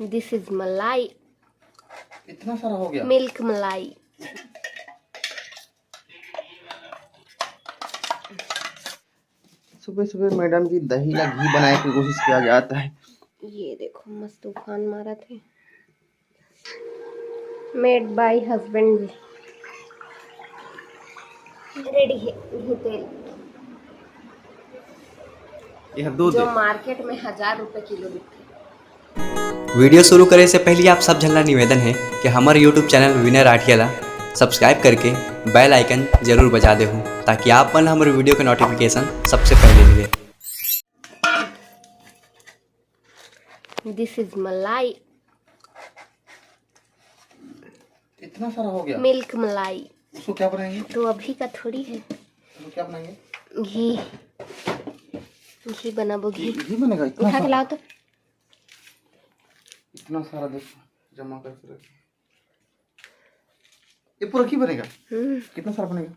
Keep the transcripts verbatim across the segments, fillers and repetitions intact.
This is मलाई। इतना सारा हो गया। मिल्क मलाई। सुबह सुबह मैडम जी दही ला घी बनाए के कोशिश किया जाता है। ये देखो, मस्त उफान मारत हे। Made by husband जी। रेडी है घी तेल, ये दूध जो मार्केट में हजार रुपए किलो बिकथे। वीडियो शुरू करे से पहले आप सब झन ला निवेदन है कि हमर YouTube चैनल विनय राठिया ला सब्सक्राइब करके बेल आइकन जरूर बजा देहू, ताकि आप मन हमर वीडियो के नोटिफिकेशन सबसे पहले मिले। This is मलाई। इतना सारा हो गया। मिल्क मलाई। उसको क्या बनाएंगे? तो अभी का थोड़ी है। उसको क्या बनाएंगे? घी, घी बनाबो। घी घी बनेगा इतना उठा के सारा? लाओ तो। इतना सारा देखो जमा करके रखे। ये पूरा घी बनेगा? हम्म, कितना सारा बनेगा?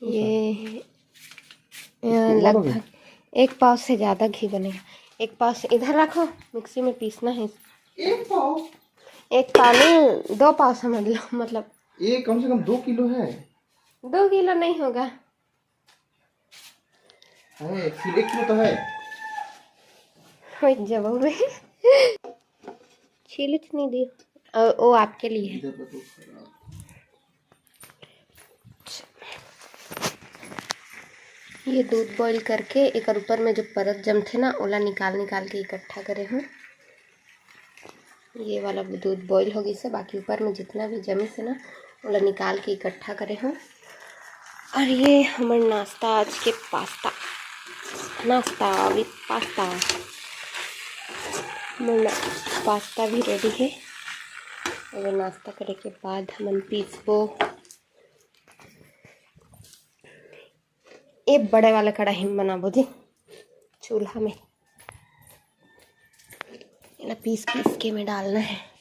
ये, ये इसको उबालोगे? लगभग एक पाव से ज्यादा घी बनेगा। एक पाव से इधर रखो, मिक्सी में पीसना है। एक पाव। एक पाव नहीं, दो पाव समझ लो, मतलब ये कम से कम दो किलो है। दो किलो नहीं होगा। है, एक किलो, एक किलो तो है। वही जब हुए। छील नहीं दी। और वो आपके लिए है। इधर का तो खराब। ये दूध बॉईल करके एकर ऊपर में जो परत जमथे ना, ओला निकाल निकाल के इकट्ठा करे हूँ। ये वाला दूध बॉईल हो गइसे, बाकी ऊपर में जितना भी जमिसे ना, ओला निकाल के इकट्ठा करे हूँ। और ये हमर नाश्ता आज के पास्ता, नाश्ता विथ पास्ता। हमर ना, पास्ता भी रेडी है। अब नाश्ता करे के बाद हमन पीसबो। ए बड़े वाला कढ़ाई में बनाबो जी, चूल्हा में। एला पीस पीस के में डालना है।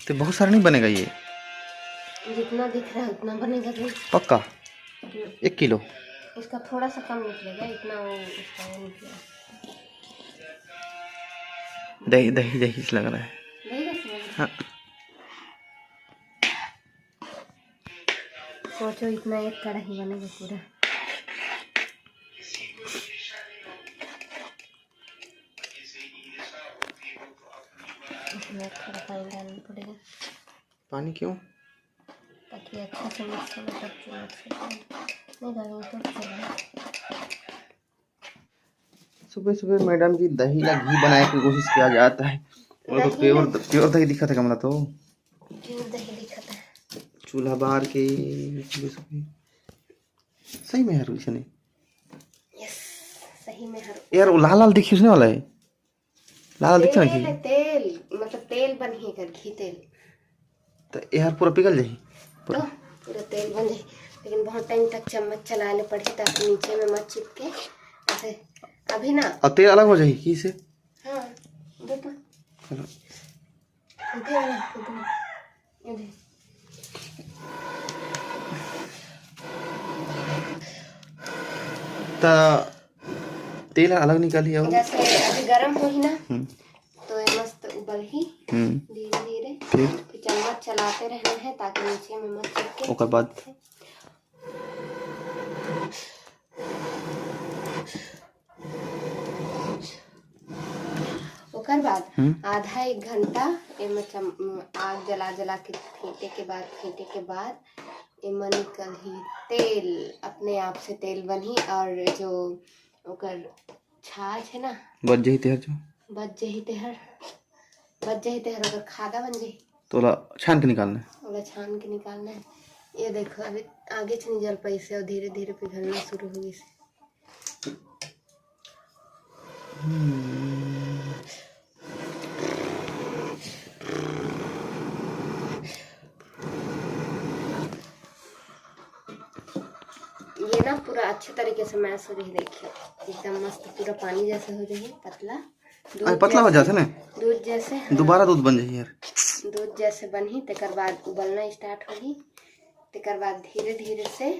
तो बहुत सारा नहीं बनेगा ये? जितना दिख रहा है उतना बनेगा जी। पक्का? एक किलो? इसका थोड़ा सा कम निकलेगा, इतना वो इसका वो निकलेगा। दही दही दही से लग रहा है। दही का समझ। हाँ। सोचो, इतना एक कढ़ाई बनेगा पूरा। इसमें थोड़ा पानी डालना पड़ेगा। पानी क्यों? ताकि अच्छा से मिक्स हो, तब चम्मच से डाल। नहीं डालूंगी तो चलेगा। सुबह सुबह मैडम जी दही ला घी बनाए के कोशिश किया जाता है। वो तो दही प्योर में- प्योर दही दिखा था कमला तो। प्योर दही दिखा था। चूल्हा बार के सुबह सुबह। सही में यार वैसे नहीं। यस, सही में हर यार वो लाल लाल दिखी उसने वाला है। लाल लाल दिखता ना तेल है, कि? तेल, मतलब तेल बनही कर, घी तेल। तो यार पूरा पिघल जाही। तो पूरा तेल बन जाए, लेकिन बहुत टाइम तक चम्मच चला ले पड़ही, ताकि नीचे में मत चिपके। ऐसे अभी ना। और तेल अलग हो जाही कि इसे? हाँ, दे तो। चलो। दे ना, दे। ये दे। तो तेल अलग निकाली आओ। जैसे अभी गरम होही ना, हम्म। तो ये मस्त उबलही हम्म। धीरे धीरे। फिर? फिर चम्मच चलाते रहना है, ताकि नीचे में मत चिपके। ओकर बाद? ओकर बाद हम्म। आधा एक घंटा एमे चम-, आग जला जला के फेंटे के बाद, फेंटे के बाद एमा निकलही तेल, अपने आप से तेल बनही। और जो ओकर छाछ है ना, बच जाही तेहर जो। बच जही तेहर, बच जही तेहर, ओकर खादा बन जही। तो ओला छान के निकालना है। ओला छान के निकालना है। ये देखो, अभी आगे से नहीं जल पाई से, और धीरे धीरे पिघलना शुरू हो गई से। ये ना पूरा अच्छे तरीके से मैश हो जाही, देखिए एकदम मस्त पूरा पानी जैसे हो जाही, पतला। अरे, पतला हो जाथे ना। दूध जैसे, हाँ। दोबारा दूध बन जाही यार। दूध जैसे बनही, तेकर बाद उबलना स्टार्ट होही, तेकर बाद धीरे धीरे से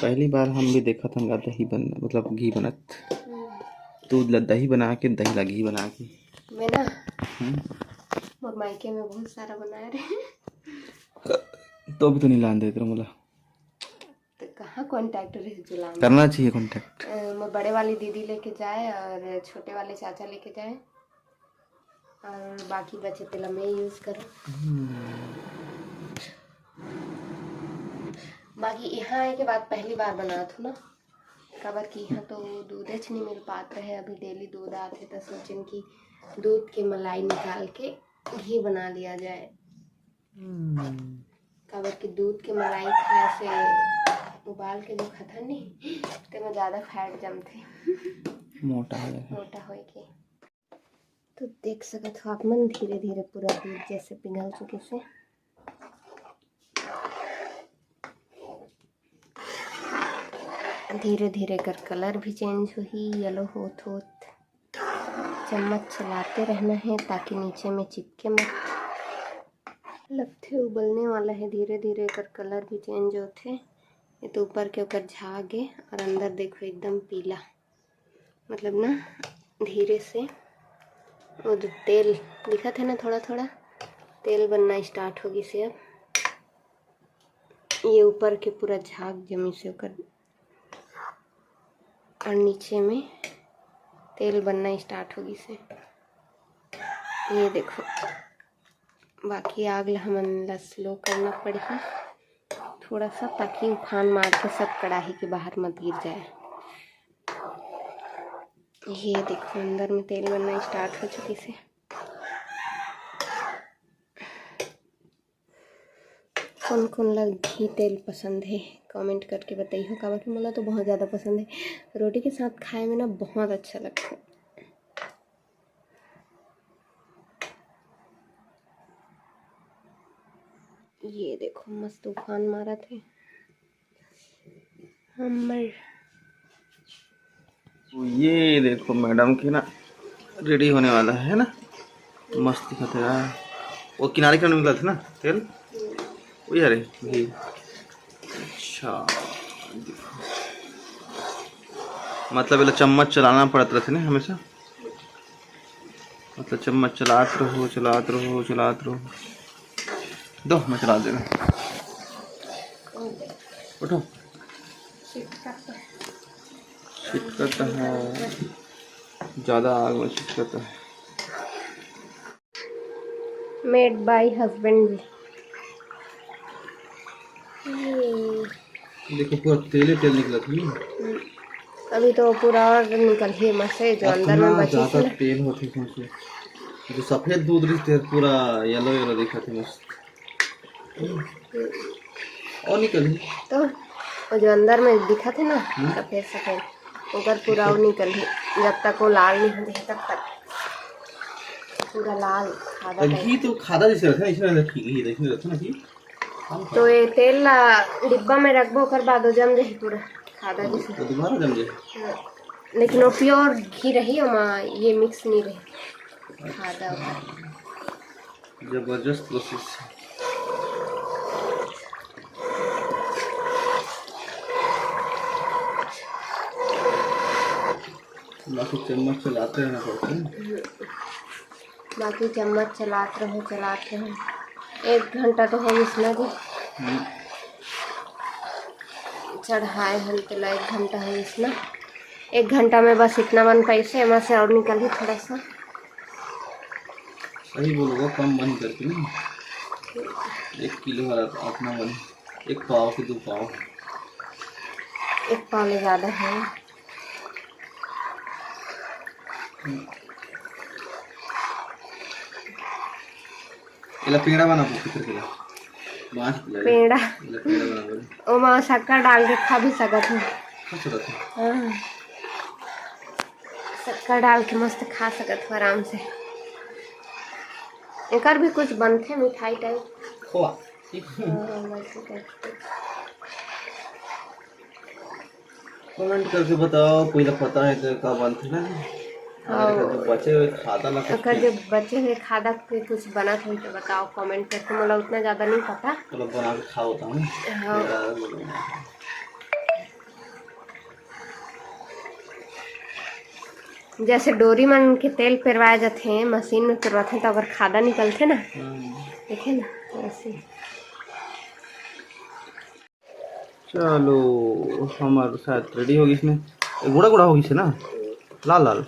पहली बार हम भी देखत हन गा दही बन, मतलब घी बनत। दूध ला दही बना के, दही ला घी बना के। मैं ना, हम्म। मोर मायके में बहुत सारा बनाए रहे। तो भी तो नहीं लान देत रहे मोला। तो कहाँ कॉन्टैक्ट रहे जो लान? करना चाहिए कॉन्टैक्ट। अ, मैं बड़े वाली दीदी लेके जाए और छोटे वाले चाचा लेके जाए और बाकी बचे तेला मैं यूज करूँ। बाकी यहाँ आए के बाद पहली बार बनात हूँ ना, काबर कि यहाँ तो दूधेच नहीं मिल पात रहे। अभी डेली दूध आथे, तो सोचेन कि दूध के मलाई निकाल के घी बना लिया जाए। काबर कि दूध के मलाई खाए से, उबाल के जो खाथन नहीं, तेमा ज्यादा फैट जमथे। मोटा हो जाथे। मोटा होए के। तो देख सकत हो आप मन, धीरे धीरे पूरा दूध जैसे पिघल चुके से। धीरे धीरे कर कलर भी चेंज होही, येलो होत होत। चम्मच चलाते रहना है ताकि नीचे में चिपके मत। लगथे उबलने वाला है, धीरे धीरे कर कलर भी चेंज होथे। ये तो ऊपर के ओकर झाग है और अंदर देखो एकदम पीला, मतलब ना धीरे से वो जो तेल दिखत है ना, थोड़ा थोड़ा तेल बनना स्टार्ट हो गिस है। अब ये ऊपर के पूरा झाग जमी से ओकर और नीचे में तेल बनना स्टार्ट हो गिस है। ये देखो, बाकी आग ला हमन ला स्लो करना पड़ही थोड़ा सा, ताकि उफान मार के सब कढ़ाई के बाहर मत गिर जाए। ये देखो, अंदर में तेल बनना स्टार्ट हो चुके से। कौन कौन ला घी तेल पसंद है, कमेंट करके बताइहो, काबर कि मोला तो बहुत ज़्यादा पसंद है। रोटी के साथ खाए में ना बहुत अच्छा लगता है। ये देखो, मस्त उफान मारत है हमर। तो ये देखो मैडम के ना रेडी होने वाला है ना, मस्त दिखत है यार। वो किनारे किनारे निकलत है ना तेल, वही हरे घी। अच्छा, देखो, मतलब एला चम्मच चलाना पड़त रहथे ना हमेशा, मतलब चम्मच चलात रहो, चलात रहो, चलात रहो। दो, मैं चला देना। उठो। छिटकत है, ज़्यादा आग में छिटकत है। Made by husband जी। देखो, पूरा तेले तेल निकलत है। अभी तो पूरा और निकलही मसे, जो अंदर में बची ज़्यादा तेल होथे इसमें से। जो सफेद दूध रहिथे पूरा येलो येलो दिखत है मस्त। और निकलही। तो वो जो अंदर में दिखत है ना, सफेद सफेद, ओकर पूरा वो निकलही। जब तक वो लाल नहीं हो जाए तब तक पूरा लाल खादा। घी तो खादा जैसे रहता है, इसमें घी जैसे रहता है ना घी। तो ये तेल ला डिब्बा में रखबो, ओकर बाद वो जम जाही पूरा खादा जैसे। तो दोबारा जम जाए। हाँ, लेकिन वो प्योर घी रही, ओमा ये मिक्स नहीं रही खादा। जबरदस्त कोशिश। बाकी चम्मच चलाते रहना पड़ता है। बाकी चम्मच चलात रहो, चलात रहो। एक घंटा तो हो गिस ना जी। चढ़ाए हन तेला एक घंटा हो गिस ना। एक घंटा में बस इतना बन पाइसे, एमा से और निकलही थोड़ा सा। सही बोलो, कम बन करके ना, एक किलो वाला अपना बन, एक पाव के दो पाव। एक पाव ले ज़्यादा है। एला पेड़ा बना, पुत्र के ला। बांस के ला। पेड़ा। एला पेड़ा बना बोले। ओमा शक्कर डाल के खा भी सकत हो। खा सकत हो। हाँ। शक्कर डाल के मस्त खा सकत हो आराम से। एकर भी कुछ बनथे मिठाई टाइप। खोआ। ठीक। हाँ, वैसे टाइप के। कमेंट करके बताओ, कोई ला पता है तो का बनथे ना। हाँ। अगर जो बचे हुए खादा ला ओकर कुछ जो बचे हुए खादा के कुछ बनत होई तो बताओ कमेंट करके, मोला उतना ज्यादा नहीं पता। मतलब बना के खाओ तो हम। हाँ। जैसे डोरी मन के तेल पेरवाए जाथे, मशीन में पेरवाथे तो अगर खादा निकलथे ना, हम्म। देखे ना, ऐसे। चलो, हमर शायद रेडी हो गइस ने। ए, गोड़ा गोड़ा हो गइस हे ना, लाल लाल।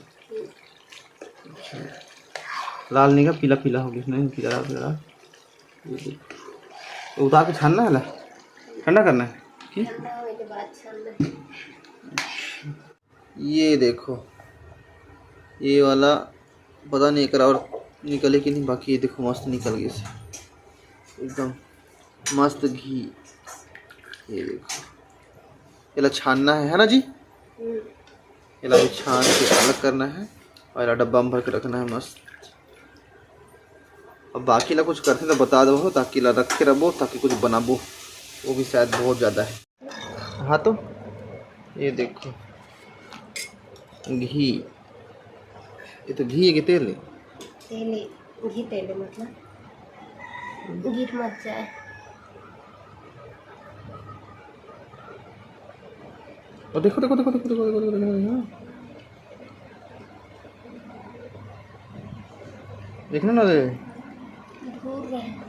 लाल नहीं का, पीला पीला हो गइस ने, पीला पीला। ये देखो। उतार के छानना है ना, ठंडा करना है। ठीक? ठंडा होने के बाद छानना है। ये देखो, ये वाला पता नहीं एकरा और निकले कि नहीं, बाकी ये देखो मस्त निकल गइस एकदम मस्त घी। ये देखो, एला छानना है, है ना जी? हम्म। एला भी छान के अलग करना है और एला डब्बा में भर के रखना है मस्त। अब बाकी ला कुछ करथे तो बता दो, ताकि ला रखे रखबो, ताकि कुछ बनाबो, वो भी शायद बहुत ज़्यादा है। हाँ तो, ये देखो घी, ये तो घी है कि तेल है? तेल है, घी तेल है, मतलब गिर मत जाए। और देखो, देखो, देखो, देखो, देखो, देखो, देखो, देखो, देखो। देखना ना रे। घूर रहे हैं।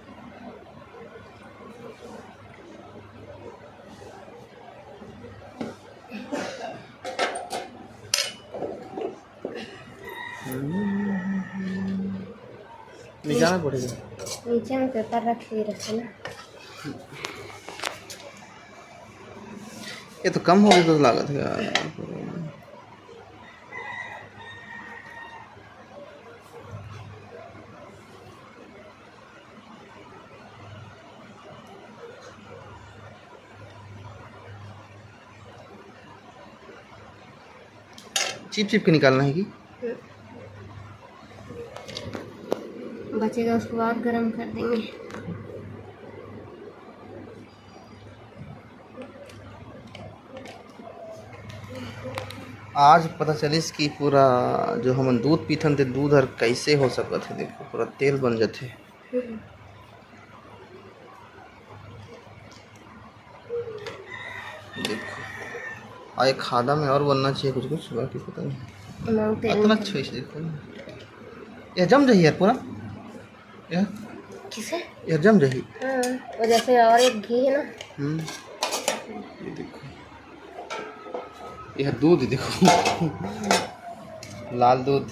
निकालना पड़ेगा। नीचे में पेपर रख के रखे ना। ये तो कम हो गया तो लागत है यार। चिप चिप के निकालना है कि? बचेगा, उसको और गर्म कर देंगे। आज पता चलिस कि पूरा जो हमन दूध पीथन ते दूध हर कैसे हो सकत है। देखो पूरा तेल बन जाथे। हम्म। देखो, आ ये खादा में और बनना चाहिए कुछ कुछ, बाकी पता नहीं। ना, तेल अतना निकल अच्छा है, देखो ना। ये जम जाही यार पूरा। ये किसे? ये जम जाही। हाँ, वो जैसे और एक घी है ना। हम्म। ये देखो, ये दूध देखो। लाल दूध।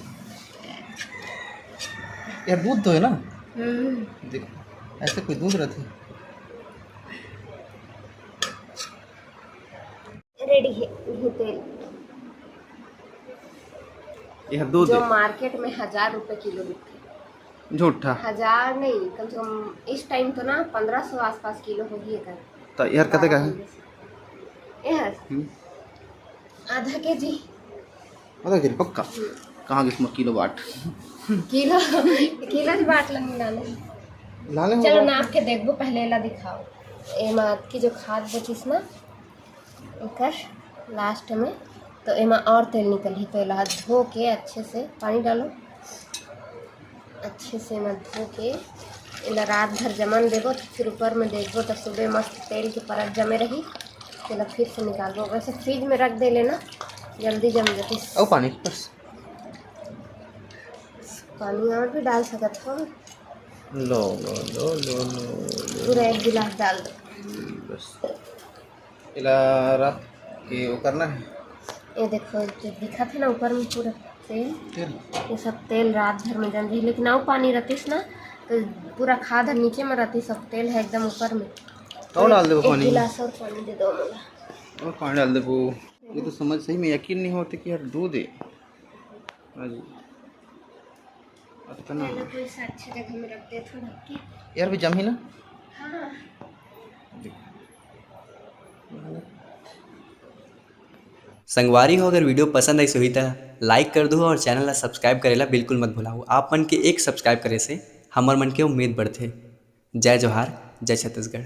ये दूध तो है ना? हम्म। देखो, ऐसे कोई दूध रहते? रेडी है घी तेल। ये दूध जो है। मार्केट में हजार रुपए किलो बिकथे। झूठा। हजार नहीं, कम से कम इस टाइम तो ना पन्द्रह सौ आसपास किलो होही एकर। तो यार कते का है? ये है। हम्म। आधा केजी। आधा केजी पक्का? हम्म। कहाँ किस्मत किलो बाट? किलो, किलो की बाट लगी लाने। लाने चलो होगा। नाप के देखबो, पहले एला दिखाओ। एमा की जो खाद बचिस ना, एकर लास्ट में तो एमा और तेल निकलही, तो एला धो के अच्छे से पानी डालो, अच्छे से एमा धो के एला रात भर जमन देबो, तो फिर ऊपर में देखबो तो सुबह मस्त तेल के परत जमे रही। एला फिर से निकालबो, वैसे फ्रिज में रख दे लेना, जल्दी जम जाती। अउ पानी बस। पानी और भी डाल सकत हो। लो, लो, लो, लो, लो, लो। पूरा एक गिलास डाल दो। बस। एला रात के वो करना है। ये देखो, जो दिखत है ना ऊपर में पूरा तेल, तेल? ये सब तेल रात भर में जम जाही, लेकिन अउ पानी रहतीस ना, तो पूरा खाद नीचे में रहतीस, सब तेल है एकदम ऊपर में। तो डाल देबो एक पानी। गिलास और पानी दे दो मोला। और पानी डाल देबो। ये तो समझ सही में यकीन नहीं होते कि यार दूध है। हाँ जी। अतना। पहले कोई सा अच्छी जगह में रख दे, थोड़ा ढक के। यार, भी जमही ना? हाँ। संगवारी हो, अगर वीडियो पसंद आइस होही त like कर दू और चैनल ला subscribe करेला बिल्कुल मत भुलाओ। आप मन के एक subscribe करे से हमर मन के उम्मीद बढ़थे। जय जोहार, जय छत्तीसगढ़।